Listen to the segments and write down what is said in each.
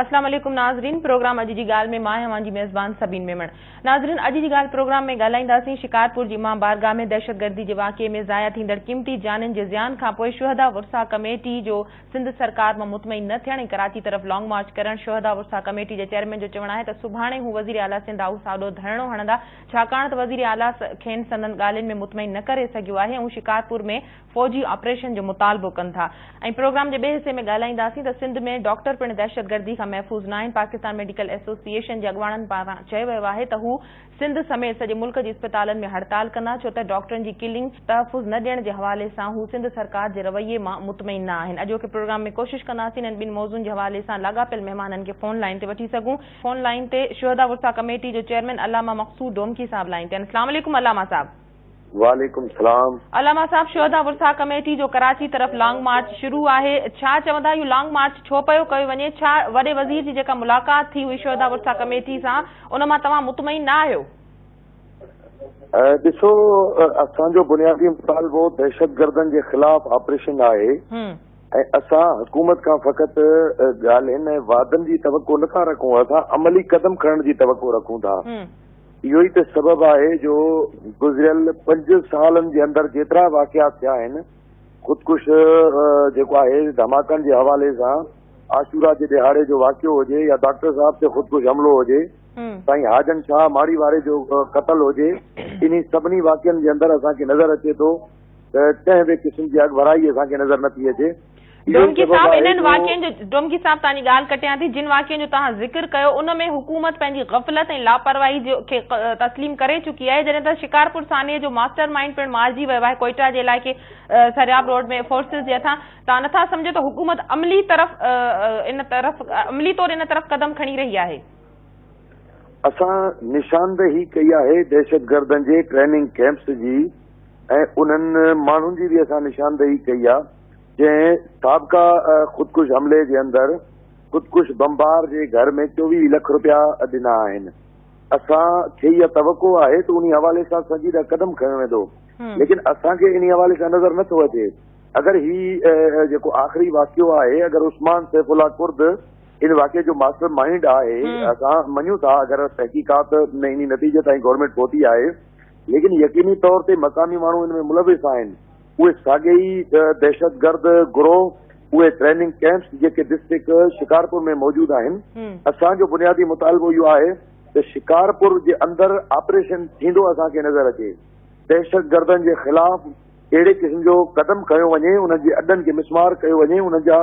اسلام عليڪم ناظرين پروگرام اڄ جي ڳالهه ۾ مان آهيان اوهان جي ميزبان سبين ميمڻ ناظرين اڄ جي ڳالهه پروگرام ۾ ڳالهائينداسين شڪارپور جي امام بارگاهه ۾ دهشتگردي جي واقعي ۾ ضايع ٿيندڙ قيمتي جانين جي زيان کانپوء شهدا ورثا ڪميٽي جو سنڌ سرڪار مان مطمئن نه ٿيڻ ۽ ڪراچي طرف لانگ مارچ ڪرڻ شهدا ورثا ڪميٽي جي چيئرمين جو چوڻ آهي ته سڀاڻي هو وزير اعليٰ سنڌ هائوس آڏو ڌرڻو هڻندا ڇاڪاڻ ته وزير اعليٰ کين سندن ڳالهين ۾ مطمئن نه ڪري سگهيو آهي ۽ هو شڪارپور ۾ فوجي آپريشن جو مطالبو ڪن ٿا ۽ پروگرام جي ٻئي حصي ۾ ڳالهائينداسين ته سنڌ ۾ ڊاڪٽر پڻ دهشتگردي کان محفوظ ناهن پاڪستان ميڊيڪل ايسوسيئيشن جي اڳواڻن پاران چيو ويو آهي ته هو سنڌ سميت سڄي ملڪ جي اسپتالن ۾ هڙتال ڪندا ڇو ته ڊاڪٽرن جي ڪلنگ تحفظ نه ڏيڻ جي حوالي سان هو سنڌ سرڪار جي رويي مان مطمئن نه آهن. اڄوڪي پروگرام ۾ ڪوشش ڪنداسين انهن ٻن موضوعن جي حوالي سان لاڳاپيل مهمانن کي فون لائين تي وٺي سگهون. فون لائين تي شهدا ورثا ڪميٽي جو چيئرمين علامه مقصود ڊومڪي صاحب لائين تي آهن. اسلام عليڪم علامه صاحب. وعليڪم السلام. علامه صاحب شهدا ورثا ڪميٽي جو ڪراچي طرف لانگ مارچ شروع آهي ڇا چوندا اهو لانگ مارچ ڇو پيو ڪيو وڃي ڇا وڏي وزير جي جيڪا ملاقات ٿي هئي شهدا ورثا ڪميٽي سان ان مان توهان مطمئن نه آهيو؟ ڏسو اسان جو بنيادي مطالبو دهشتگردن جي خلاف آپريشن آهي ۽ اسان حڪومت کان فقط ڳالهين ۽ وعدن جي توقع نٿا رکون اسان عملي قدم کڻڻ جي توقع رکون ٿا. اهو ئي ته سبب آهي جو گذريل 5 سالن جي اندر جيترا واقعا ٿيا آهن، خودڪش جيڪو آهي ڌماڪن جي حوالي سان عاشورا جي ڏهاڙي جو واقعو هجي يا ڊاڪٽر صاحب تي خودڪش حملو هجي، سائين حاجن شاهه ماڙي واري جو قتل هجي، انهي سڀني واقعن جي اندر اسان کي نظر اچي ٿو ته ڪنهن به قسم جي اڳڀرائي اسان کي نظر نٿي اچي. اهو ئي ڊومڪي سبب صاحب آهي انهن جو واقعن جو ڊومڪي صاحب توهان جي ڳالهه ڪٽيان ٿي جن واقعن جو توهان ذڪر ڪيو ان ۾ حڪومت پنهنجي غفلت ۽ لاپرواهي جو کي تسليم ڪري چڪي آهي جڏهن ته شڪارپور سانحي جو ماسٽر مائينڊ پڻ مارجي ويو آهي ڪوئيٽا جي علائقي سرياب روڊ ۾ فورسز جي هٿان توهان نٿا سمجهو ته حڪومت عملي طرف ان طرف عملي طور ان طرف قدم کڻي رهي آهي. اسان نشاندهي ڪئي آهي دهشتگردن جي ٽريننگ ڪيمپس جي ۽ انهن ماڻهن جي به اسان نشاندهي ڪئي آهي جنهن سابقه خودڪش حملي جي اندر خودڪش بمبار جي گهر ۾ 24 لک رپيا ڏنا آهن. اسان کي اها توقع آهي ته انهي حوالي سان سنجيده قدم کنيو ويندو ليڪن اسان کي انهي حوالي سان نظر نه ٿو اچي. اگر هي جيڪو آخري واقعو آهي اگر عثمان سيف الله ڪرد ان واقعي جو ماسٽر مائينڊ آهي اسان مڃون ٿا اگر تحقيقات ۾ انهي نتيجي تائين گورنمينٽ پهتي آهي ليڪن يقيني طور تي مقامي ماڻهو ان ۾ ملوث آهن. اهي ساڳي ئي دهشتگرد گروهه، اهي ٽريننگ ڪيمپس جيڪي ڊسٽرڪٽ شڪارپور ۾ موجود آهن، اسان جو بنيادي مطالبو اهو آهي ته شڪارپور جي اندر آپريشن ٿيندو اسان کي نظر اچي، دهشتگردن جي خلاف اهڙي قسم جو قدم کنيو وڃي، انهن جي اڏن کي مسمار ڪيو وڃي، انهن جا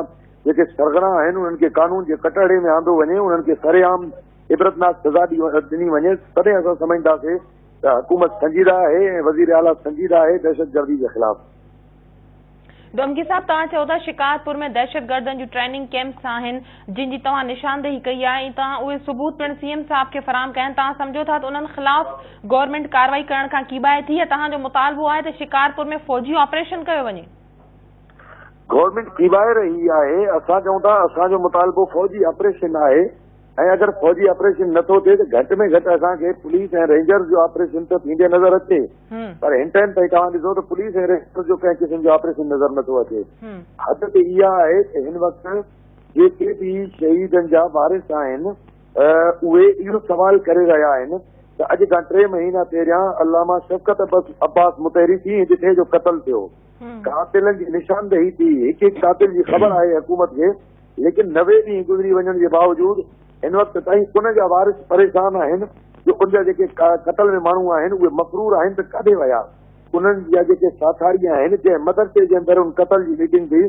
جيڪي سرغنا آهن انهن کي قانون جي ڪٽهڙي ۾ آندو وڃي، انهن کي سرعام عبرتناڪ سزا ڏني وڃي، تڏهن اسان سمجهنداسين ته حڪومت سنجيده آهي ۽ وزير اعليٰ سنجيده آهي دهشتگردي جي خلاف. ڊومڪي صاحب توهان چئو ٿا شڪارپور ۾ دهشتگردن جون ٽريننگ ڪيمپس آهن جن جي توهان نشاندهي ڪئي آهي ۽ توهان اهي ثبوت پڻ سي ايم صاحب کي فراهم ڪيا آهن توهان سمجهو ٿا ته انهن خلاف گورنمينٽ ڪارروائي ڪرڻ کان ڪيٻائي ٿي يا توهان جو مطالبو آهي ته شڪارپور ۾ فوجي آپريشن ڪيو وڃي؟ گورنمينٽ ڪيٻائي رهي آهي اسان چئون ٿا اسان جو مطالبو فوجي آپريشن آهي ۽ اگر فوجي آپريشن نه ٿو ٿئي ته گهٽ ۾ گهٽ اسان کي پوليس ۽ رينجرز جو آپريشن ته ٿيندي نظر اچي پر هن ٽائيم تائين توهان ڏسو ته پوليس ۽ رينجرز جو ڪنهن قسم جو آپريشن نظر نه ٿو اچي. حد ته اها آهي ته هن وقت جيڪي به شهيدن جا وارث آهن اهي اهو سوال ڪري رهيا آهن ته اڄ کان 3 مهينا پهريان علامه شفقت عباس مطهري ڏينهن ڏٺي جو قتل ٿيو، قاتلن جي نشاندهي ٿي، هڪ هڪ قاتل جي خبر آهي حڪومت کي ليڪن 90 ڏينهن گذري وڃڻ جي باوجود هن وقت تائين ان جا وارث پريشان آهن جو ان جا جيڪي قتل ۾ ماڻهو آهن اهي مفرور آهن ته ڪاڏي ويا؟ انهن جا جيڪي ساٿاري آهن جنهن مدرسي جي اندر ان قتل جي ميٽنگ ٿي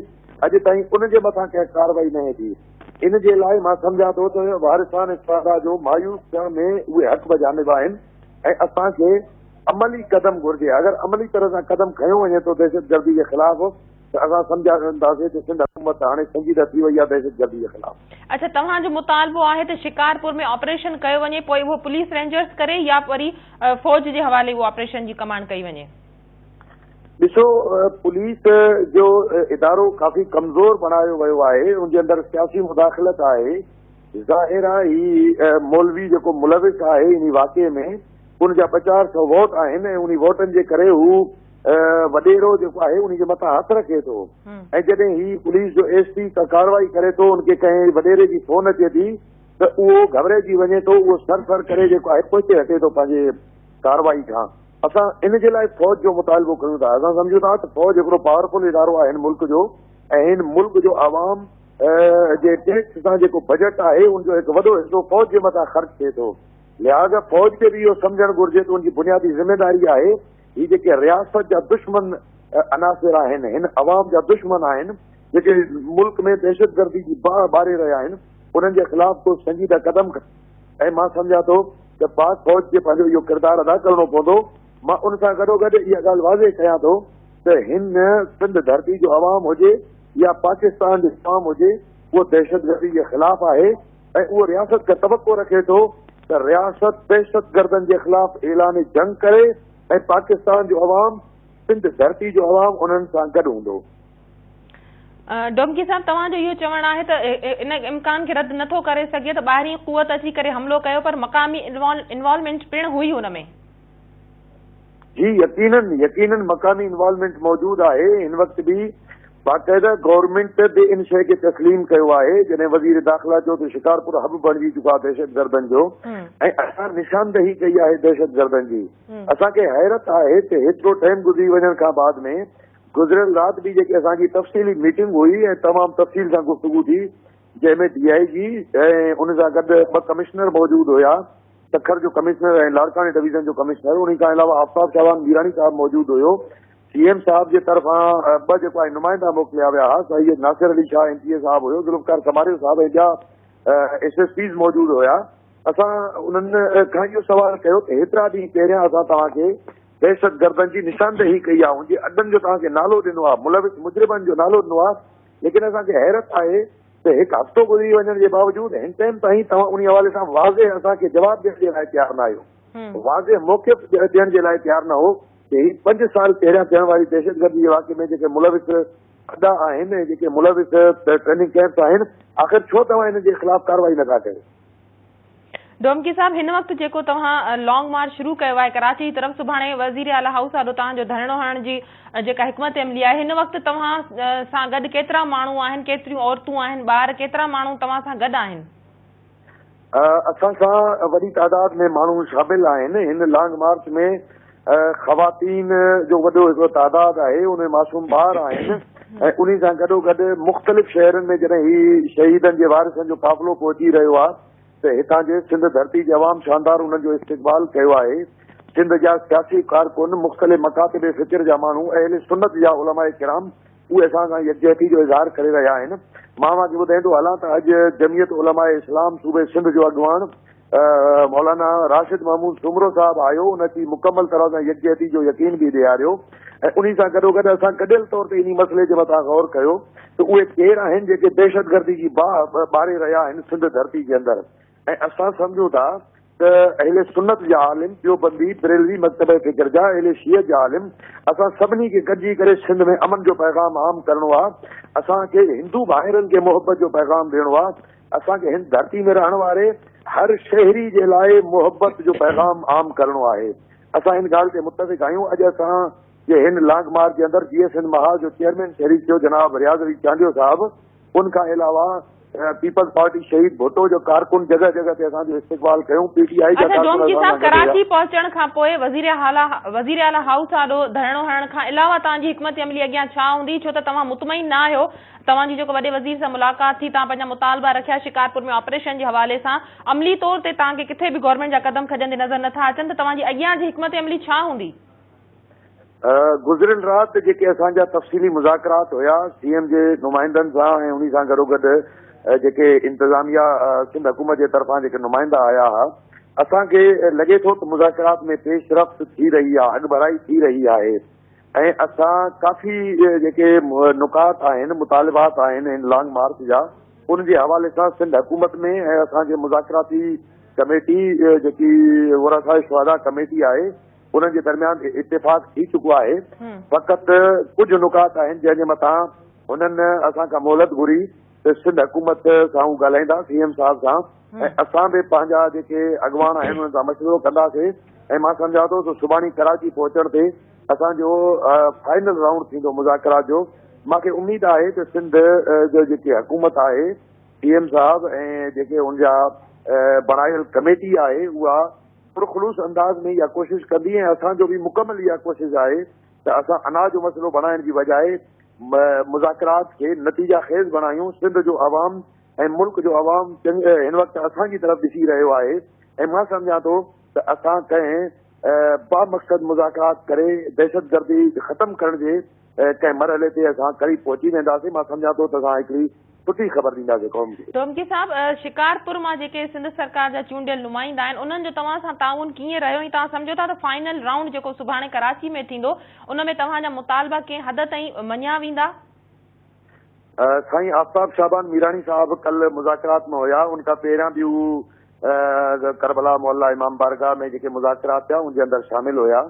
اڄ تائين ان جي مٿان ڪنهن ڪارروائي ناهي ٿي. ان جي لاء مان سمجهان ٿو ته وارثان شهداء جو مايوس ٿيڻ ۾ اهي حق بجانب آهن ۽ اسان کي عملي قدم گهرجي اگر عملي طرح سان قدم کنيو وڃي ٿو دهشتگردي جي خلاف ته اسان سمجهنداسين ته سنڌ حڪومت هاڻي سنجيده ٿي وئي آهي دهشتگردي جي خلاف. اڇا توهان جو مطالبو آهي ته شڪارپور ۾ آپريشن ڪيو وڃي پوء اهو پوليس رينجرز ڪري يا وري فوج جي حوالي اهو آپريشن جي ڪمانڊ ڪئي وڃي. ڏسو پوليس جو ادارو ڪافي ڪمزور بڻايو ويو آهي ان جي اندر سياسي مداخلت آهي ظاهر آهي هي مولوي جيڪو ملوث آهي انهي واقعي ۾ ان جا ٻه 400 ووٽ آهن ۽ انهي ووٽن جي ڪري هو وڏيرو جيڪو آهي انهي جي مٿان هٿ رکي ٿو ۽ جڏهن هي پوليس جو ايس پي ڪا ڪارروائي ڪري ٿو ان کي ڪنهن وڏيري جي فون اچي ٿي ته اهو گهٻرائجي وڃي ٿو، اهو سر سر ڪري جيڪو آهي پوئتي هٽي ٿو پنهنجي ڪارروائي کان. اسان ان جي لاء فوج جو مطالبو ڪيون ٿا. اسان سمجهون ٿا ته فوج هڪڙو پاورفل ادارو آهي هن ملڪ جو ۽ هن ملڪ جو عوام جي ٽيڪس سان جيڪو بجيٽ آهي ان جو هڪ وڏو حصو فوج جي مٿان خرچ ٿئي ٿو. لهٰذا فوج کي به اهو سمجهڻ گهرجي ته ان جي بنيادي ذميداري آهي هي جيڪي رياست جا دشمن عناصر آهن، هن عوام جا دشمن آهن، جيڪي ملڪ ۾ دهشتگردي جي باهه ٻاري رهيا آهن، انهن جي خلاف ڪو سنجيده قدم کڻي ۽ مان سمجهان ٿو ته پاڪ فوج کي پنهنجو اهو ڪردار ادا ڪرڻو پوندو. مان ان سان گڏوگڏ اها ڳالهه واضح ڪيان ٿو ته هن سنڌ ڌرتي جو عوام هجي يا پاڪستان جو عوام هجي اهو دهشتگردي جي خلاف آهي ۽ اهو رياست کان توقع رکي ٿو ته رياست دهشتگردن جي خلاف اعلان جنگ ڪري ۽ پاڪستان جو عوام، سنڌ ڌرتي جو عوام انهن سان گڏ هوندو. ڊومڪي صاحب توهان جو اهو چوڻ آهي ته ان امڪان کي رد نٿو ڪري سگهجي ته ٻاهرين قوت اچي ڪري حملو ڪيو پر مقامي انوالومينٽ پڻ هئي ان ۾. جي يقينن يقينن مقامي انوالومينٽ موجود آهي هن وقت به باقاعده گورنمينٽ به ان شيء کي تسليم ڪيو آهي جڏهن وزير داخله چيو ته شڪارپور حب بڻجي چڪو آهي دهشتگردن جو ۽ اسان نشاندهي ڪئي آهي دهشتگردن جي اسان کي حيرت آهي ته هيترو ٽائيم گذري وڃڻ کان بعد ۾ گذريل رات به جيڪي اسان جي تفصيلي ميٽنگ هئي ۽ تمام تفصيل سان گفتگو ٿي جنهن ۾ ڊي I جي ۽ ان سان گڏ ٻه ڪمشنر موجود هيا سکر جو ڪمشنر ۽ لاڙڪاڻي ڊويزن جو ڪمشنر انهي کان علاوه آفتاب شاهوان ميراڻي صاحب موجود هيو سي ايم صاحب جي طرفان ٻه جيڪو آهي نمائندا موڪليا ويا ها Syed Nasir Ali Shah M P A صاحب هيو ذوالفقار سماريو صاحب ۽ ٻيا ايس ايس پيز موجود هيا اسان انهن کان اهو سوال ڪيو ته هيترا ڏينهن پهريان اسان توهان کي دهشتگردن جي نشاندهي ڪئي آهي، ان جي اڏن جو توهان کي نالو ڏنو آهي، ملوث مجرمن جو نالو ڏنو آهي، ليڪن اسان کي حيرت آهي ته هڪ هفتو گذري وڃڻ جي باوجود هن ٽائيم تائين توهان انهي حوالي سان واضح اسان کي جواب ڏيڻ جي لاء تيار نه آهيو، واضح موقف ڏيڻ جي لاء تيار نه هو ته هي پنج سال پهريان ٿيڻ واري دهشتگردي جي واقعي ۾ جيڪي ملوث اڏا آهن ۽ جيڪي ملوث ٽريننگ ڪئمپس آهن، آخر ڇو توهان انهن جي خلاف ڪارروائي نٿا ڪيو؟ ڊومڪي صاحب هن وقت جيڪو توهان لانگ مارچ شروع ڪيو آهي ڪراچي جي طرف سڀاڻي وزير اعليٰ هائوس آڏو توهان جو ڌرڻو هڻڻ جي جيڪا حڪمت عملي آهي هن وقت توهان سان گڏ ڪيترا ماڻهو آهن ڪيتريون عورتون آهن ٻار ڪيترا ماڻهو توهان سان گڏ آهن؟ اسان سان وڏي تعداد ۾ ماڻهو شامل آهن هن لانگ مارچ ۾ خواتين جو وڏو هڪڙو تعداد آهي ان ۾ معصوم ٻار آهن ۽ انهي سان گڏوگڏ مختلف شهرن ۾ جڏهن هي شهيدن جي وارثن جو قافلو پهچي رهيو آهي ته هتان جي سنڌ ڌرتي جي عوام شاندار انهن جو استقبال ڪيو آهي. سنڌ جا سياسي ڪارڪن، مختلف مڪاتب فڪر جا ماڻهو، اهل سنت جا علماء ڪرام اهي اسان سان يڪجهتي جو اظهار ڪري رهيا آهن. مان اوهان کي ٻڌائيندو هلان ته اڄ جمعيت علماء اسلام صوبي سنڌ جو اڳواڻ مولانا راشد محمود سومرو صاحب آيو، ان اچي مڪمل طرح سان يڪجهتي جو يقين به ڏياريو ۽ انهي سان گڏوگڏ اسان گڏيل طور تي انهي مسئلي جي مٿان غور ڪيو ته اهي ڪير آهن جيڪي دهشتگردي جي باهه ٻاري رهيا آهن سنڌ ڌرتي جي اندر ۽ اسان سمجهون ٿا ته اهل سنت جا عالم، ديوبندي، بريلوي مڪتبه فڪر جا، اهل شيعت جا عالم، اسان سڀني کي گڏجي ڪري سنڌ ۾ امن جو پيغام عام ڪرڻو آهي، اسان کي هندو ڀائرن کي محبت جو پيغام ڏيڻو آهي، اسان کي هن ڌرتي ۾ رهڻ واري هر شهري جي لاء محبت جو پيغام عام ڪرڻو آهي. اسان ان ڳالهه تي متفق آهيون. اڄ اسان جي هن لانگ مارچ جي اندر جي ايس اين محاذ جو چيئرمين شريڪ ٿيو جناب رياض علي چانڊيو صاحب، ان کان علاوه پيپلز پارٽي شهيد ڀٽو جو ڪارڪن جڳهه جڳهه تي اسان جو استقبال ڪيون، پي ٽي آء جا اڇا ڪارڪن ڊومڪي اسان صاحب سان گڏ هيا. ڪراچي پهچڻ کان پوء وزير اعليٰ هائوس آڏو ڌرڻو هڻڻ کان علاوه توهان جي حڪمت عملي اڳيان ڇا هوندي ڇو ته توهان مطمئن نه آهيو توهان جي جيڪو وڏي وزير سان ملاقات ٿي، توهان پنهنجا مطالبا رکيا، شڪارپور ۾ آپريشن جي حوالي سان عملي طور تي توهان کي ڪٿي به گورنمينٽ جا قدم کڄندي نظر نٿا اچن ته توهان جي اڳيان جي حڪمت عملي ڇا هوندي؟ گذريل رات جيڪي اسان جا تفصيلي مذاڪرات هيا سي ايم جي نمائندن سان ۽ انهي سان گڏوگڏ جيڪي انتظاميا سنڌ حڪومت جي طرفان جيڪي نمائندا آيا ها اسان کي لڳي ٿو ته مذاڪرات ۾ پيش رفت ٿي رهي آهي اڳڀرائي ٿي رهي آهي ۽ اسان ڪافي جيڪي نڪات آهن، مطالبات آهن هن لانگ مارچ جا، ان جي حوالي سان سنڌ حڪومت ۾ ۽ اسان جي مذاڪراتي ڪميٽي جيڪي ورثاء شهداء ڪميٽي آهي، انهن جي درميان اتفاق ٿي چڪو آهي. فقط ڪجهه نڪات آهن جنهن جي مٿان هنن اسان کان مهلت گهري. ته سنڌ حڪومت سان هو ڳالهائيندا سي ايم صاحب سان ۽ اسان به پنهنجا جيڪي اڳواڻ آهن انهن سان مشورو ڪنداسين ۽ مان سمجهان ٿو ته سڀاڻي ڪراچي پهچڻ تي اسان جو فائنل رائونڊ ٿيندو مذاڪرات جو. مان کي اميد آهي ته سنڌ جو جيڪي حڪومت آهي سي ايم صاحب ۽ جيڪي ان جا بڻايل ڪميٽي آهي اها پرخلوص انداز ۾ اها ڪوشش ڪندي ۽ اسان جو به مڪمل اها ڪوشش آهي ته اسان انا جو مسئلو بڻائڻ جي بجاء مذاڪرات کي نتيجا خيز بڻايون. سنڌ جو عوام ۽ ملڪ جو عوام هن وقت اسان جي طرف ڏسي رهيو آهي ۽ مان سمجهان ٿو ته اسان ڪنهن بامقصد مذاڪرات ڪري دهشتگردي ختم ڪرڻ جي ڪنهن مرحلي تي اسان قريب پهچي وينداسين. مان سمجهان ٿو ته اسان هڪڙي سٺي خبر ڏينداسين قوم کي. ڊومڪي صاحب، شڪارپور مان جيڪي سنڌ سرڪار جا چونڊيل نمائندا آهن انهن جو توهان سان تعاون ڪيئن رهيو ۽ توهان سمجهو ٿا ته فائنل رائونڊ جيڪو سڀاڻي ڪراچي ۾ ٿيندو ان ۾ توهان جا مطالبا ڪنهن حد تائين مڃيا ويندا؟ سائين آفتاب شعبان ميراڻي صاحب ڪلهه مذاڪرات ۾ هيا، ان کان پهريان به هو ڪربلا محلا امام بارگاهه ۾ جيڪي مذاڪرات ٿيا ان جي اندر شامل هيا.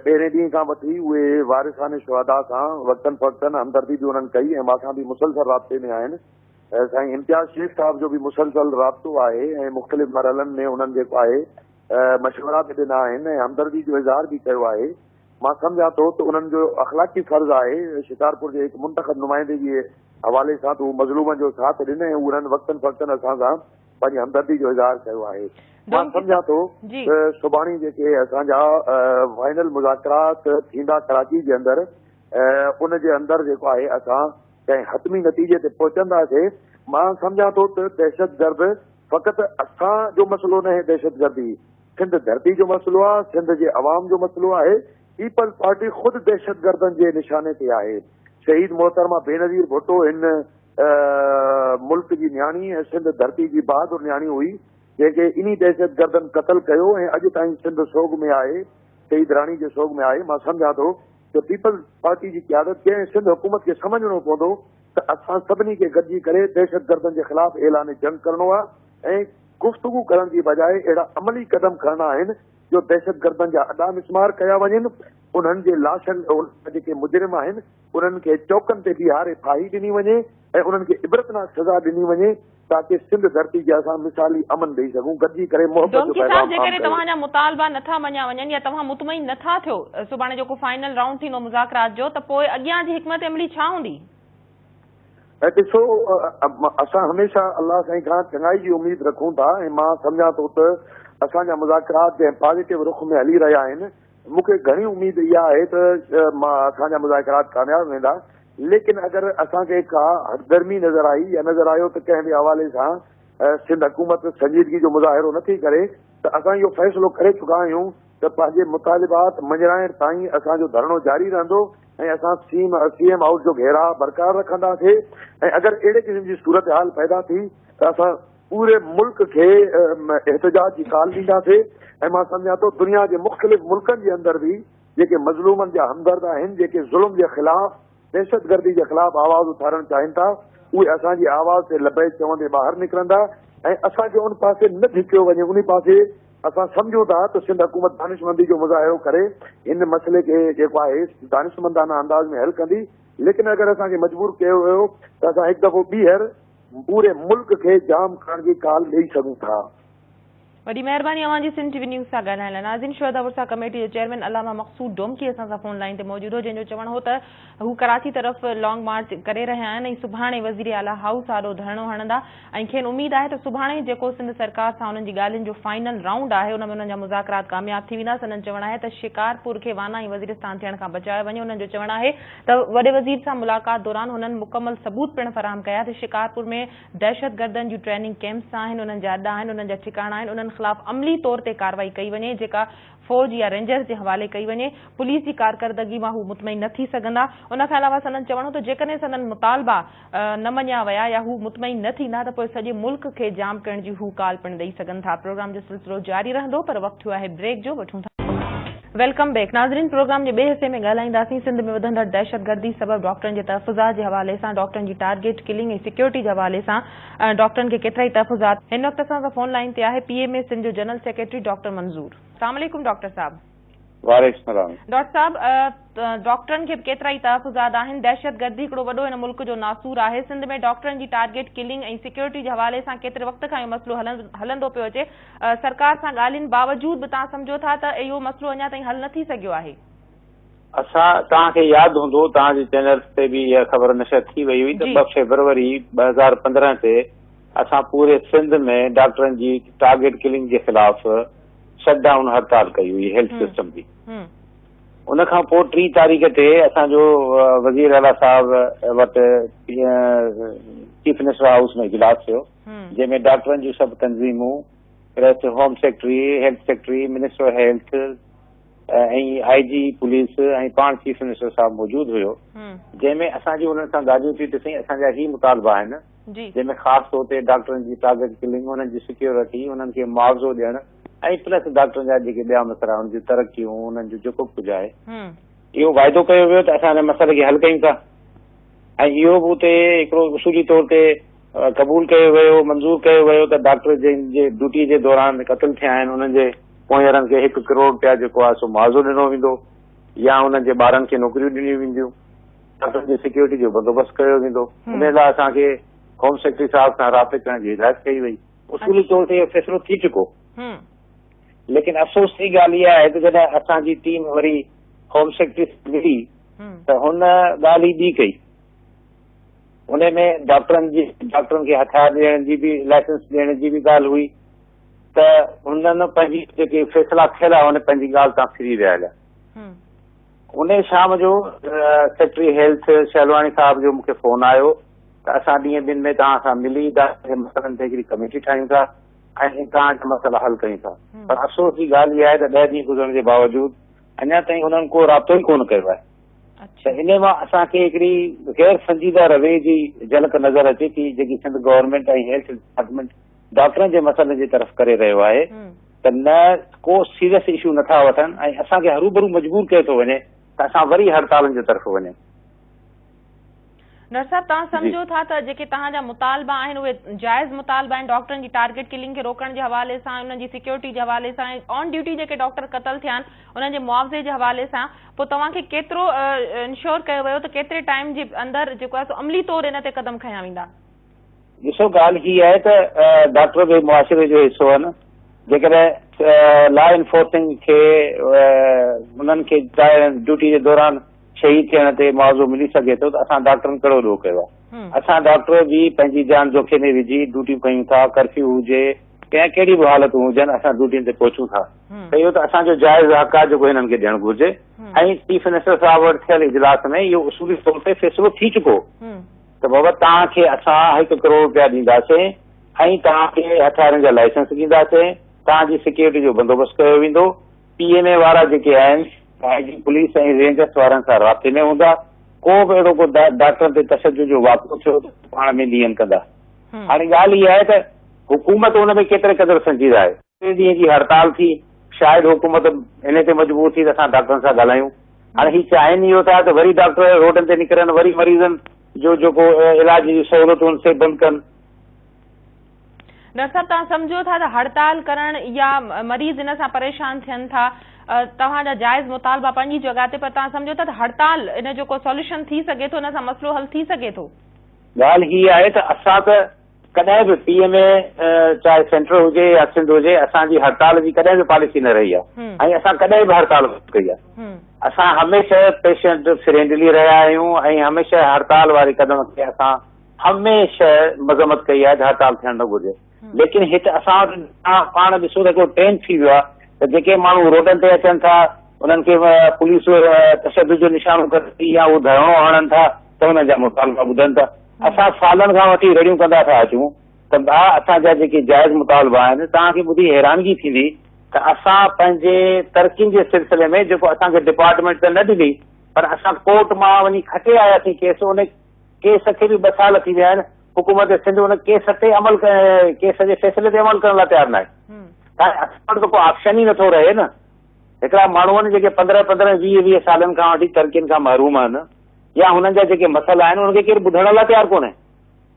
پهرين ڏينهن کان وٺي اهي وارثان شهداء سان وقتن فوقتن همدردي به انهن ڪئي ۽ مان سان به مسلسل رابطي ۾ آهن. سائين امتياز شيخ صاحب جو به مسلسل رابطو آهي ۽ مختلف مرحلن ۾ انهن جيڪو آهي مشورا به ڏنا آهن ۽ همدردي جو اظهار به ڪيو آهي. مان سمجهان ٿو ته انهن جو اخلاقي فرض آهي شڪارپور جي هڪ منتخب نمائندي جي حوالي سان ته هو مظلومن جو ساٿ ڏين ۽ انهن وقتن فوقتن اسان سان پنهنجي همدردي جو اظهار ڪيو آهي. مان سمجهان ٿو ته سڀاڻي جيڪي اسان جا فائنل مذاڪرات ٿيندا ڪراچي جي اندر ان جي اندر جيڪو آهي اسان ڪنهن حتمي نتيجي تي پهچنداسين. مان سمجهان ٿو ته دهشتگرد فقط اسان جو مسئلو ناهي دهشتگردي سنڌ ڌرتي جو مسئلو آ، سنڌ جي عوام جو مسئلو آهي، پيپلز پارٽي خود دهشتگردن جي نشاني تي آهي، شهيد محترمه بينظير ڀٽو هن ملڪ جي نياڻي ۽ سنڌ ڌرتي جي بهادر نياڻي هئي، جنهن کي انهي دهشتگردن قتل ڪيو ۽ اڄ تائين سنڌ سوڳ ۾ آهي، شهيد راڻي جي سوڳ ۾ آهي، مان سمجهان ٿو ته پيپلز پارٽي جي قيادت کي ۽ سنڌ حڪومت کي سمجهڻو پوندو ته اسان سڀني کي گڏجي ڪري دهشتگردن جي خلاف اعلان جنگ ڪرڻو آ ۽ گفتگو ڪرڻ جي بجاء اهڙا عملي قدم کڻڻا آهن جو دهشتگردن جا اڏا مسمار ڪيا وڃن، انهن جي لاشن ۽ جيڪي مجرم آهن انهن کي چوڪن تي بيهاري ڦاهي ڏني وڃي ۽ انهن کي عبرتناڪ سزا ڏني وڃي تاڪه سنڌ ڌرتي کي اسان مثالي امن ڏئي سگهون، گڏجي ڪري محبت جو ڊومڪي صاحب پيغام عام جيڪڏهن ڪيو. توهان جا مطالبا نٿا مڃيا وڃن يا توهان مطمئن نٿا ٿيو سڀاڻي جيڪو فائنل رائونڊ ٿيندو مذاڪرات جو ته پوء اڳيان جي حڪمت عملي ڇا هوندي؟ ۽ ڏسو اسان هميشه الله سائين کان چڱائي جي اميد رکون ٿا ۽ مان سمجهان ٿو ته اسان جا مذاڪرات جنهن پازيٽو رخ ۾ هلي رهيا آهن مون کي گهڻي اميد اها آهي ته اسان جا مذاڪرات ڪامياب ويندا ليڪن اگر اسان کي ڪا هٺڌرمي نظر آئي يا نظر آيو ته ڪنهن به حوالي سان سنڌ حڪومت سنجيدگي جو مظاهرو نٿي ڪري ته اسان اهو فيصلو ڪري چڪا آهيون ته پنهنجي مطالبات مڃرائڻ تائين اسان جو ڌرڻو جاري رهندو ۽ اسان سي ايم هائوس جو گهيراء برقرار رکنداسين ۽ اگر اهڙي قسم جي صورتحال پيدا ٿي ته اسان پوري ملڪ کي احتجاج جي ڪال ڏينداسين ۽ مان سمجهان ٿو دنيا جي مختلف ملڪن جي اندر به جيڪي مظلومن جا همدرد آهن جيڪي ظلم جي خلاف دهشتگردي جي خلاف آواز اٿارڻ چاهين ٿا اهي اسان جي آواز تي لبيڪ چوندي ٻاهر نڪرندا ۽ اسان کي ان پاسي نه ڌڪيو وڃي انهي پاسي اسان سمجهون ٿا ته سنڌ حڪومت دانشمندي جو مظاهرو ڪري هن مسئلي کي جيڪو آهي دانشمندانه انداز ۾ حل ڪندي ليڪن اگر اسان کي مجبور ڪيو ويو ته اسان هڪ دفعو ٻيهر پوري ملڪ کي جام ڪرڻ جي ڪال ڏئي سگهون ٿا. وڏي مهرباني اوهان جي سنڌ ٽي وي نيوز سان ڳالهائڻ لاء. ناظرين شهدا ورثا ڪميٽي جو چيئرمين علامه مقصود ڊومڪي اسان سان فون لائين تي موجود هو جنهن جو چوڻ هو ته هو ڪراچي طرف لانگ مارچ ڪري رهيا آهن ۽ سڀاڻي وزير اعليٰ هائوس آڏو ڌرڻو هڻندا ۽ کين اميد آهي ته سڀاڻي جيڪو سنڌ سرڪار سان انهن جي ڳالهين جو فائنل رائونڊ آهي ان ۾ انهن جا مذاڪرات ڪامياب ٿي ويندا سندن چوڻ آهي ته شڪارپور کي وانا ۽ وزيرستان ٿيڻ کان بچايو وڃي انهن جو چوڻ آهي ته وڏي وزير سان ملاقات دوران هنن مڪمل ثبوت پڻ فراهم ڪيا ته شڪارپور ۾ دهشتگردن جون ٽريننگ ڪيمپس آهن، انهن جا اڏا آهن، انهن جا ٺڪاڻا آهن، انهن خلاف عملي طور تي ڪارروائي ڪئي وڃي، جيڪا فوج يا رينجرز جي حوالي ڪئي وڃي، پوليس جي ڪارڪردگي مان هو مطمئن نه ٿي سگهندا. ان کان علاوه سندن چوڻ هو ته جيڪڏهن سندن مطالبا نه مڃيا ويا يا هو مطمئن نه ٿيندا ته پوء سڄي ملڪ کي جام ڪرڻ جي هو ڪال پڻ ڏئي سگهن ٿا. پروگرام جو سلسلو جاري رهندو پر وقت ٿيو آهي بريڪ جو، وٺون ٿا. Welcome back ناظرين پروگرام جي ٻئي حصي ۾ ڳالهائينداسين سنڌ ۾ وڌندڙ دهشتگردي سبب ڊاڪٽرن جي تحفظات جي حوالي سان ڊاڪٽرن جي ٽارگيٽ ڪلنگ ۽ سيڪيورٽي جي حوالي سان ڊاڪٽرن کي ڪيترائي تحفظات هن وقت اسان سان فون لائين تي آهي پي ايم اي سنڌ جو جنرل سيڪريٽري ڊاڪٽر منظور. السلام عليڪم ڊاڪٽر صاحب. وعليڪم السلام. ڊاڪٽر صاحب، ڊاڪٽرن کي به ڪيترائي تحفظات آهن، دهشتگردي هڪڙو وڏو هن ملڪ جو ناسور آهي، سنڌ ۾ ڊاڪٽرن جي ٽارگيٽ ڪلنگ ۽ سيڪيورٽي جي حوالي سان ڪيتري وقت کان اهو مسئلو هلندو پيو اچي، سرڪار سان ڳالهين باوجود به توهان سمجهو ٿا ته اهو مسئلو اڃا تائين حل نه ٿي سگهيو آهي؟ اسان توهان کي ياد هوندو توهان جي چينلز تي به اها خبر نشر ٿي وئي هئي ته 2 فيبروري 2015 تي اسان پوري سنڌ ۾ ڊاڪٽرن جي ٽارگيٽ ڪلنگ جي خلاف شٽ ڊائون هڙتال ڪئي هئي هيلٿ سسٽم جي. ان کان پوء 3 تاريخ تي اسان جو وزير اعليٰ صاحب وٽ چيف منسٽر هائوس ۾ اجلاس ٿيو جنهن ۾ ڊاڪٽرن جون سڀ تنظيمون plus home secretary, health secretary, minister health ۽ I G police ۽ پاڻ چيف منسٽر صاحب موجود هيو جنهن ۾ اسان جون انهن سان ڳالهيون ٿيون ته سائين اسان جا هي مطالبا آهن جنهن ۾ خاص طور تي ڊاڪٽرن جي ٽارگيٽ ڪلنگ، انهن جي سيڪيورٽي، انهن کي معاوضو ڏيڻ ۽ پلس ڊاڪٽرن جا جيڪي ٻيا مسئلا انهن جون ترقيون، انهن جو جيڪو به ڪجهه آهي. اهو واعدو ڪيو ويو ته اسان ان مسئلي کي حل ڪيون ٿا ۽ اهو به اتي هڪڙو اصولي طور تي قبول ڪيو ويو، منظور ڪيو ويو ته ڊاڪٽر جن جي ڊيوٽي جي دوران قتل ٿيا آهن انهن جي پوئينرن کي هڪ ڪروڙ رپيا جيڪو آهي سو معاوضو ڏنو ويندو يا انهن جي ٻارن کي نوڪريون ڏنيون وينديون. ڊاڪٽرن جي سيڪيورٽي جو بندوبست ڪيو ويندو، ان لاء اسان کي هوم سيڪريٽري صاحب سان رابطي ڪرڻ جي هدايت ڪئي وئي. اصولي طور تي اهو فيصلو ٿي چڪو، ليڪن افسوس جي ڳالهه اها آهي ته جڏهن اسان جي ٽيم وري هوم سيڪريٽري سان ملي ته هن ڳالهه ئي ٻي ڪئي. ان ۾ ڊاڪٽرن جي ڊاڪٽرن کي هٿيار ڏيڻ جي به لائسنس ڏيڻ جي به ڳالهه هئي ته هنن پنهنجي جيڪي فيصلا ٿيل هئا ان پنهنجي ڳالهه تان ڦري ويا هليا. انهيء شام جو سيڪريٽري هيلٿ شهلواڻي صاحب جو مون کي فون آيو ته اسان ڏينهن ٻن ۾ توهان سان ملي ڊاڪٽر جي مسئلن تي هڪڙي ڪميٽي ٺاهيون ٿا ۽ توهان جا مسئلا حل ڪيون ٿا پر افسوس جي ڳالهه اها آهي ته 10 ڏينهن گذرڻ جي باوجود اڃا تائين انهن ڪو رابطو ئي ڪونه ڪيو آهي ته انهي مان اسان کي هڪڙي غير سنجيده رويي جي جهلڪ نظر اچي ٿي جيڪي سنڌ گورنمينٽ ۽ هيلٿ ڊپارٽمينٽ ڊاڪٽرن جي مسئلن جي طرف ڪري رهيو آهي ته نه ڪو سيريس اشو نه ٿا وٺن ۽ اسان کي هروڀرو مجبور ڪيو ٿو وڃي ته اسان وري هڙتالن جي طرف وڃون. ڊاڪٽر صاحب توهان سمجهو ٿا ته جيڪي توهان جا مطالبا آهن اهي جائز مطالبا آهن ڊاڪٽرن جي ٽارگيٽ ڪلنگ کي روڪڻ جي حوالي سان انهن جي سيڪيورٽي جي حوالي سان ۽ آن ڊيوٽي جيڪي ڊاڪٽر قتل ٿيا آهن انهن جي معاوضي جي حوالي سان پوء توهان کي ڪيترو انشور ڪيو ويو ته ڪيتري ٽائيم جي اندر جيڪو آهي سو عملي طور ان تي قدم کنيا ويندا؟ ڏسو ڳالهه هي آهي ته ڊاڪٽر به معاشري جو حصو آهن جيڪڏهن لا انفورسنگ کي انهن کي ڊيوٽي جي دوران شهيد ٿيڻ تي معاوضو ملي سگهي ٿو ته اسان ڊاڪٽرن ڪهڙو ڏوهه ڪيو آهي اسان ڊاڪٽر به پنهنجي جان جوکي ۾ وجهي ڊيوٽيون ڪيون ٿا ڪرفيو هجي يا ڪهڙي به حالتون هجن اسان ڊيوٽين تي پهچون ٿا ته اهو ته اسان جو جائز حق آهي جيڪو هنن کي ڏيڻ گهرجي ۽ چيف منسٽر صاحب وٽ ٿيل اجلاس ۾ اهو اصولي طور تي فيصلو ٿي چڪو ته بابا توهان کي اسان هڪ ڪروڙ رپيا ڏينداسين ۽ توهان کي هٿيارن جا لائسنس ڏينداسين، توهان جي سيڪيورٽي جو بندوبست ڪيو ويندو، پي ايم اي وارا جيڪي آهن آء جي پوليس ۽ رينجرس وارن سان رابطي ۾ هوندا، ڪو به اهڙو ڪو ڊاڪٽرن تي تشدد جو واقعو ٿيو ته پاڻ ۾ لين ڪندا. هاڻي ڳالهه اها آهي ته حڪومت ان ۾ ڪيتري قدر سنجيده آهي. ٽي ڏينهن جي هڙتال ٿي، شايد حڪومت انهي تي مجبور ٿي ته اسان ڊاڪٽرن سان ڳالهايون. هاڻي هي چاهين اهو ٿا ته وري ڊاڪٽر روڊن تي نڪرن، وري مريضن جو جيڪو علاج جون سهولتون آهن سي بند ڪن. ڊاڪٽر صاحب توهان سمجهو ٿا ته هڙتال ڪرڻ يا مريض ان سان پريشان ٿين ٿا، توهان جا جائز مطالبا پنهنجي جڳهه تي پر توهان سمجهو ٿا ته هڙتال ان جو ڪو سوليوشن ٿي سگهي ٿو، ان سان مسئلو حل ٿي سگهي ٿو؟ ڳالهه هي آهي ته اسان ته ڪڏهن به پي ايم اي چاهي سينٽر هجي يا سنڌ هجي اسان جي هڙتال جي ڪڏهن به پاليسي نه رهي آهي ۽ اسان ڪڏهن به هڙتال ڪونه ڪئي آهي. اسان هميشه پيشنٽ فرينڊلي رهيا آهيون ۽ هميشه هڙتال واري قدم کي اسان هميشه مذمت ڪئي آهي ته هڙتال ٿيڻ نه گهرجي ليڪن هت اسان وٽ توهان پاڻ ڏسو ته هڪڙو ٽرينڊ ٿي ويو آهي ته جيڪي ماڻهو روڊن تي اچن ٿا انهن کي پوليس تشدد جو نشانو ڪري ٿي يا هو ڌرڻو هڻن ٿا ته انهن جا مطالبا ٻڌن ٿا. اسان سالن کان وٺي رڙيون ڪندا ٿا اچون ته ڀاء اسان جا جيڪي جائز مطالبا آهن، توهان کي ٻڌي حيرانگي ٿيندي ته اسان پنهنجي ترقين جي سلسلي ۾ جيڪو اسان کي ڊپارٽمينٽ ته نه ڏني پر اسان ڪورٽ مان وڃي کٽي آياسين ڪيس، ان ڪيس کي به 2 سال ٿي ويا آهن، حڪومت سنڌ ان ڪيس تي عمل ڪيس جي فيصلي تي عمل ڪرڻ لاء تيار ناهي. ته اسان وٽ ته ڪو آپشن ئي نٿو رهي نه. هڪڙا ماڻهو آهن جيڪي 15 15 20 20 سالن کان وٺي ترقين کان محروم آهن يا هنن جا جيڪي مسئلا آهن انهن کي ڪير ٻڌڻ لاء تيار ڪونهي.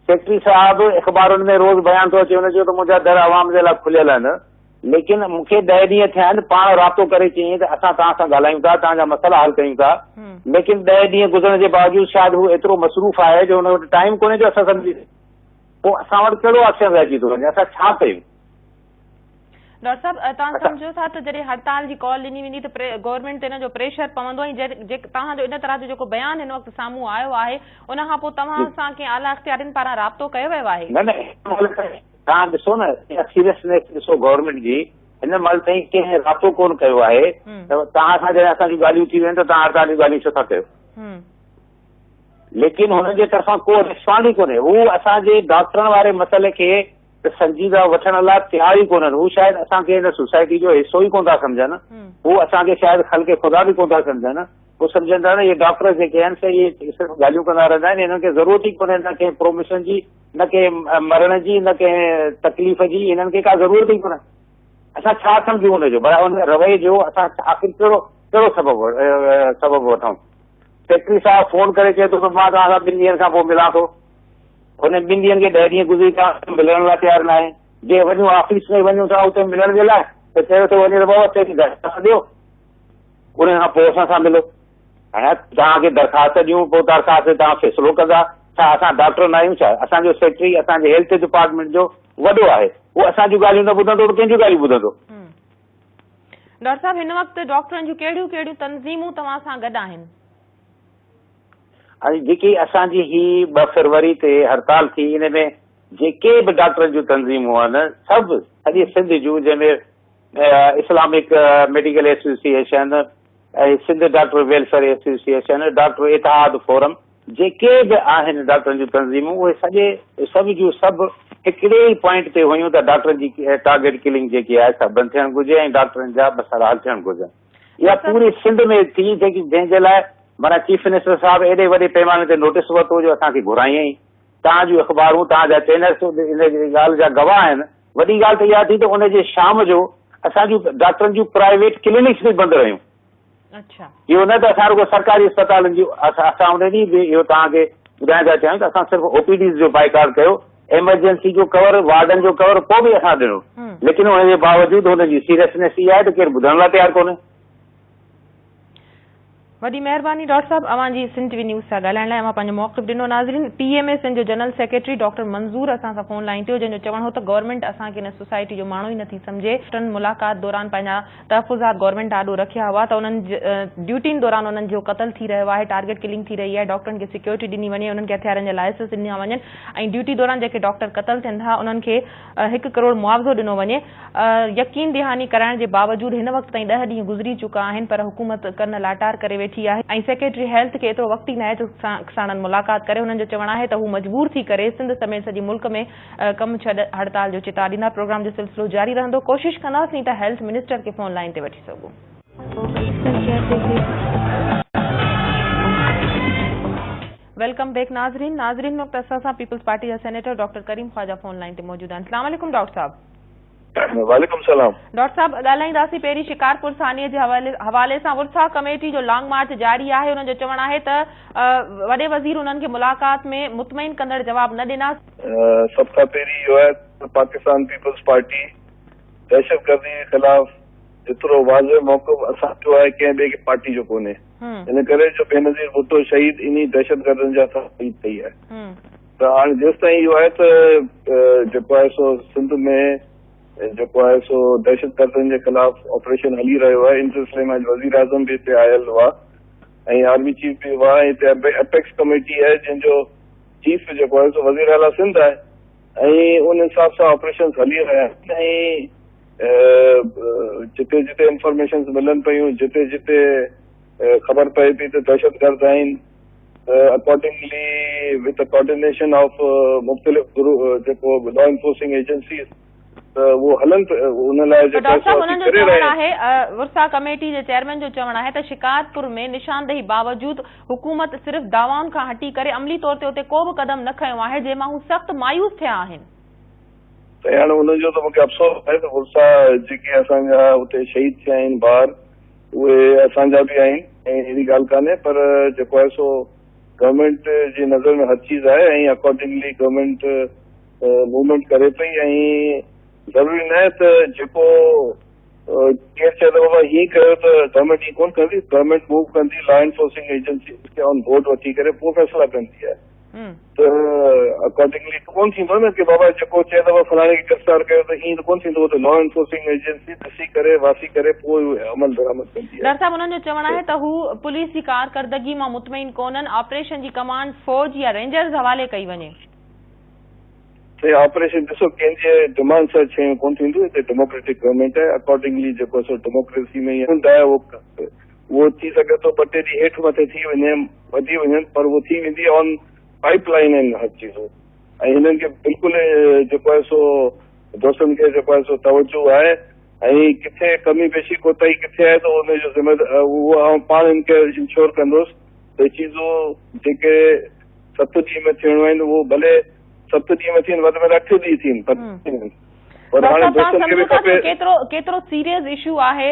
سيڪريٽري صاحب اخبارن ۾ روز بيان ٿو اچي ان جو ته منهنجا در عوام جي لاء کليل آهن. ليڪن مون کي 10 ڏينهن ٿيا آهن، پاڻ رابطو ڪري چيائين ته اسان توهان سان ڳالهايون ٿا، توهان جا مسئلا حل ڪيون ٿا، ليڪن 10 ڏينهن گذرڻ جي باوجود شايد هو ايترو مصروف آهي جو هن وٽ ٽائيم ڪونهي جو اسان سان ملي سگهي. پوء اسان وٽ ڪهڙو آپشن رهجي ٿو وڃي، اسان ڇا ڪيون؟ ڊاڪٽر صاحب، توهان سمجهو ٿا ته جڏهن هڙتال جي ڪال ڏني ويندي ته گورنمينٽ تي ان جو پريشر پوندو ۽ توهان جو ان طرح جو جيڪو بيان هن وقت سامهون آيو آهي ان کان پوء توهان سان ڪنهن اعليٰ اختيارين پاران رابطو ڪيو ويو آهي؟ نه نه، هن مهل تائين توهان ڏسو نه اها سيريسنيس ڏسو گورنمينٽ جي، هن مهل تائين ڪنهن رابطو ڪونه ڪيو آهي ته توهان سان جڏهن اسان جون ڳالهيون ٿي ويون ته توهان هڙتال جون ڳالهيون ڇو ٿا ڪيو؟ ليڪن هنن جي طرفان ڪو رسپانڊ ئي ڪونهي. هو اسان جي ڊاڪٽرن واري مسئلي کي ته سنجيده وٺڻ لاء تيار ئي ڪونهن. هو شايد اسان کي هن سوسائٽي جو حصو ئي ڪونه ٿا سمجهن. هو اسان کي شايد خلق خدا به ڪونه ٿا سمجهن. هو سمجهن ٿا نه اهي ڊاڪٽر جيڪي آهن سي اهي صرف ڳالهيون ڪندا رهندا آهن. هنن کي ضرورت ئي ڪونهي نه ڪنهن پروموشن جي، نه ڪنهن مرڻ جي، نه ڪنهن تڪليف جي، هنن کي ڪا ضرورت ئي ڪونهي. اسان ڇا سمجهون ان جو؟ ڀلا ان رويي جو اسان آخر ڪهڙو ڪهڙو سبب سبب وٺون؟ سيڪريٽري صاحب فون ڪري چئي ٿو ته مان توهان سان ٻن ڏينهن کان پوء ملان ٿو. هن ٻن ڏينهن کي 10 ڏينهن گذري ويا، ملڻ لاء تيار ناهي. جي وڃون آفيس ۾ وڃون ٿا اتي ملڻ جي لاء ته چيو ٿو وڃي ته بابا پهرين درخواست ڏيو ان کان پوء اسان سان ملو. هاڻي توهان کي درخواست ڏيون پوء درخواست تي توهان فيصلو ڪندا. ڇا اسان ڊاڪٽر نه آهيون ڇا؟ اسان جو سيڪريٽري اسان جي هيلٿ ڊپارٽمينٽ جو وڏو آهي. هو اسان جون ڳالهيون نه ٻڌندو ته ڪنهن جون ڳالهيون ٻڌندو؟ ڊاڪٽر صاحب هن وقت ڊاڪٽرن جون ڪهڙيون ڪهڙيون تنظيمون توهان سان گڏ آهن؟ ۽ جيڪي اسان جي هي 2 فروري تي هڙتال ٿي ان ۾ جيڪي به ڊاڪٽرن جون تنظيمون آهن سڀ سڄي سنڌ جون جنهن ۾ Islamic medical association ۽ Sindh doctor welfare association, doctor Ittehad forum جيڪي به آهن ڊاڪٽرن جون تنظيمون اهي سڄي سڀ جون سڀ هڪڙي ئي پوائنٽ تي هيون ته ڊاڪٽرن جي ٽارگيٽ ڪلنگ جيڪي آهي سا بند ٿيڻ گهرجي ۽ ڊاڪٽرن جا مسئلا حل ٿيڻ گهرجن. اها پوري سنڌ ۾ ٿي جيڪي جنهن جي لاء معنيٰ چيف منسٽر صاحب ايڏي وڏي پيماني تي نوٽيس ورتو جو اسان کي گهرايائين. توهان جون اخبارون، توهان جا چينلز ان ڳالهه جا گواهه آهن. وڏي ڳالهه ته اها ٿي ته ان جي شام جو اسان جون ڊاڪٽرن جون پرائيويٽ ڪلينڪس به بند رهيون. اهو نه ته اسان رڳو سرڪاري اسپتالن جون اسان ان ڏينهن به اهو توهان کي ٻڌائڻ ٿا چاهيون ته اسان صرف او پي ڊيز جو بائيڪاٽ ڪيو، ايمرجنسي جو ڪور، وارڊن جو ڪور پوء به اسان ڏنو، ليڪن ان جي باوجود هن جي سيريسنيس اها آهي ته ڪير ٻڌڻ لاء تيار ڪونهي. وڏي مهرباني ڊاڪٽر صاحب اوهان جي سنڌ ٽي وي نيوز سان ڳالهائڻ لاء اوهان پنهنجو موقف ڏنو. ناظرين پي ايم اي سنڌ جو جنرل سيڪريٽري ڊاڪٽر منظور اسان سان فون لائين تي هو جنهن جو چوڻ هو ته گورنمينٽ اسان کي هن سوسائٽي جو ماڻهو ئي نٿي سمجهي، ٽن ملاقات دوران پنهنجا تحفظات گورنمينٽ آڏو رکيا هئا ته انهن ڊيوٽين دوران انهن جو قتل ٿي رهيو آهي، ٽارگيٽ ڪلنگ ٿي رهي آهي، ڊاڪٽرن کي سيڪيورٽي ڏني وڃي، انهن کي هٿيارن جا لائسنس ڏنا وڃن ۽ ڊيوٽي دوران جيڪي ڊاڪٽر قتل ٿين ٿا انهن کي 1 ڪروڙ معاوضو ڏنو وڃي. يقين دهاني ڪرائڻ جي باوجود هن وقت تائين 10 ڏينهن گذري چڪا آهن پر حڪومت ڪن لاٽار ڪري ويٺي آهي ۽ سيڪريٽري هيلٿ کي ايترو وقت ئي ناهي جو ساڻن ملاقات ڪري. هنن جو چوڻ آهي ته هو مجبور ٿي ڪري سنڌ سميت سڄي ملڪ ۾ ڪم ڇڏ هڙتال جو چتاء ڏيندا. پروگرام جو سلسلو جاري رهندو. ڪوشش ڪنداسين ته هيلٿ منسٽر کي فون لائين تي وٺي سگهون. Welcome back ناظرين. ناظرين هن وقت اسان سان پيپلز پارٽي جا senator doctor Karim Khawaja phone line تي موجود آهن. اسلام عليڪم ڊاڪٽر صاحب. وعليڪم السلام. ڊاڪٽر صاحب ڳالهائينداسين پهرين شڪارپور ثانيء جي حوالي سان ورثا ڪميٽي جو لانگ مارچ جاري آهي انهن جو چوڻ آهي ته وڏي وزير انهن کي ملاقات ۾ مطمئن ڪندڙ جواب نه ڏنا. سڀ کان پهرين اهو آهي ته پاڪستان پيپلز پارٽي دهشتگردي جي خلاف جيترو واضح موقف اسان جو آهي ڪنهن ٻئي پارٽي جو ڪونهي ان ڪري جو بينظير ڀٽو شهيد انهي دهشتگردن جي هٿان شهيد ٿي آهي ته هاڻي جيستائين اهو آهي ته جيڪو آهي سو سنڌ ۾ جيڪو آهي سو دهشتگردن جي خلاف آپريشن هلي رهيو آهي ان سلسلي ۾ اڄ وزيراعظم به هتي آيل هئا ۽ آرمي چيف به هئا ۽ هتي ايپيڪس ڪميٽي آهي جنهن جو چيف جيڪو آهي سو وزير اعليٰ سنڌ آهي ۽ ان حساب سان آپريشنز هلي رهيا آهن ۽ جتي جتي انفارميشنز ملن پيون جتي جتي خبر پئي پئي ته دهشتگرد آهن ته اڪارڊنگلي وٿ ڪوآرڊينيشن آف مختلف جيڪو لا انفورسنگ ايجنسيز ته اهو هلن ان لاء جيڪو ڊاڪٽر صاحب انهن جو چوڻ آهي ورسا ڪميٽي جي چيئرمين جو چوڻ آهي ته شڪارپور ۾ نشاندهي باوجود حڪومت صرف دعوائن کان هٽي ڪري عملي طور تي اتي ڪو به قدم نه کنيو آهي جنهن مان هو سخت مايوس ٿيا آهن. سائين هاڻي انهن جو ته مونکي افسوس آهي ته ورسا جيڪي اسان جا اتي شهيد ٿيا آهن ٻار اهي اسان جا به آهن ۽ اهڙي ڳالهه ڪانهي پر جيڪو آهي سو گورنمينٽ جي نظر ۾ هر چيز آهي ۽ اڪارڊنگلي گورنمينٽ موومينٽ ڪري پئي ۽ ضروري نه آهي ته جيڪو ڪير چئي ته بابا هيئن ڪيو ته گورنمينٽ ائين ڪونه ڪندي، گورنمينٽ موو ڪندي لا انفورسنگ ايجنسيز کي آن بورڊ وٺي ڪري پوء فيصلا ڪندي آهي ته اڪارڊنگلي ڪونه ٿيندو نه ڪي بابا جيڪو چئي ته بابا فلاڻي کي گرفتار ڪيو ته ائين ته ڪونه ٿيندو ته لا انفورسنگ ايجنسي ڏسي ڪري واسي ڪري پوء عمل درآمد ڪندي آهي. ڊاڪٽر صاحب انهن جو چوڻ آهي ته هو پوليس جي ڪارڪردگي مان مطمئن ڪونهن، آپريشن جي ڪمانڊ فوج يا رينجرز حوالي ڪئي وڃي. سائين آپريشن ڏسو ڪنهن جي ڊمانڊ سان شيون ڪونه ٿينديون هتي ڊيموڪريٽڪ گورنمينٽ آهي اڪارڊنگلي جيڪو سو ڊيموڪريسي ۾ هوند آهي اهو ٿي سگهي ٿو ٻه ٽي ڏينهن هيٺ مٿي ٿي وڃي وڌي وڃن پر اهو ٿي ويندي آن پائپ لائين آهن هر چيزون ۽ هنن کي بلڪل جيڪو آهي سو دوستن کي جيڪو آهي سو توجه آهي ۽ ڪٿي ڪمي بيشي ڪوتاهي ڪٿي آهي ته ان جو ذمي اهو آئون پاڻ هن کي انشور ڪندس ته چيزون جيڪي ست ڏينهن ۾ ٿيڻيون آهن اهو ڀلي ست ڏينهن ۾ ٿين وڌ ۾ وڌ اٺ ڏينهن ٿين پر ٿين پر هاڻي دوستن کي به کپي. ڪيترو ڪيترو سيريس اشو آهي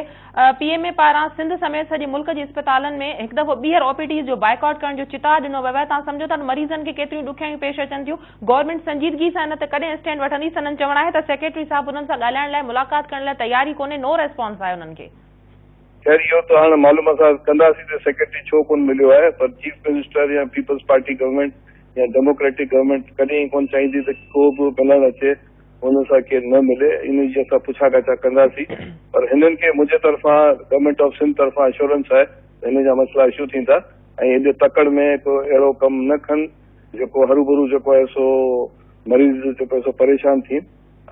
پي ايم اي پاران سنڌ سميت سڄي ملڪ جي اسپتالن ۾ هڪ دفعو ٻيهر او پي ڊيز جو بائيڪاٽ ڪرڻ جو چتاء ڏنو ويو آهي توهان سمجهو ٿا ته مريضن کي ڪيتريون ڏکيائيون پيش اچن ٿيون گورنمينٽ سنجيدگي سان ان تي ڪڏهن اسٽينڊ وٺندي سندن چوڻ آهي ته سيڪريٽري صاحب انهن سان ڳالهائڻ لاء ملاقات ڪرڻ لاء تيار ئي ڪونهي نو ريسپانس آهي انهن کي. خير اهو ته هاڻ معلوم اسان ڪنداسين ته سيڪريٽري ڇو ڪونه مليو آهي پر چيف منسٽر يا پيپلز پارٽي گورنمينٽ يا ڊيموڪريٽڪ گورنمينٽ ڪڏهن ائين ڪونه چاهيندي ته ڪو به ملڻ اچي ان سان ڪير نه ملي ان جي اسان پڇا ڳاڇا ڪنداسين پر هنن کي منهنجي طرفان گورنمينٽ آف سنڌ طرفان اشورنس آهي ته هنن جا مسئلا اشو ٿيندا ۽ ايڏي تڪڙ ۾ ڪو اهڙو ڪم نه ڪن جيڪو هروڀرو جيڪو آهي سو مريض جيڪو آهي سو پريشان ٿين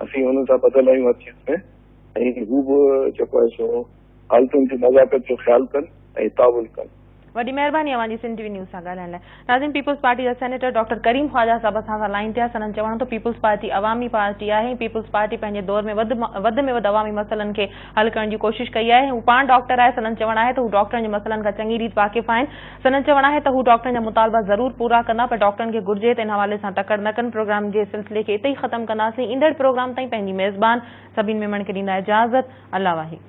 اسين انهن سان ٻڌل آهيون هر چيز ۾ ۽ هو به جيڪو آهي سو حالتن جي نزاڪت جو خيال ڪن ۽ تعاون ڪن. وڏي مهرباني اوهان جي سنڌ ٽي وي نيوز سان ڳالهائڻ لاء. ناظرين پيپلز پارٽي جا سينيٽر ڊاڪٽر ڪريم خواجه صاحب اسان سان لائين تي آهي سندن چوڻ هو ته پيپلز پارٽي عوامي پارٽي آهي ۽ پيپلز پارٽي پنهنجي دور ۾ وڌ وڌ ۾ وڌ عوامي مسئلن کي حل ڪرڻ جي ڪوشش ڪئي آهي هو پاڻ ڊاڪٽر آهي سندن چوڻ آهي ته هو ڊاڪٽرن جي مسئلن کان چڱي ريت واقف آهن سندن چوڻ آهي ته هو ڊاڪٽرن جا مطالبا ضرور پورا ڪندا پر ڊاڪٽرن کي گهرجي ته ان حوالي سان تڪڙ نه ڪن پروگرام جي سلسلي کي اتي ئي ختم ڪنداسين ايندڙ پروگرام تائين پنهنجي ميزبان سڀني ميمڻ کي ڏيندا اجازت الله واهي.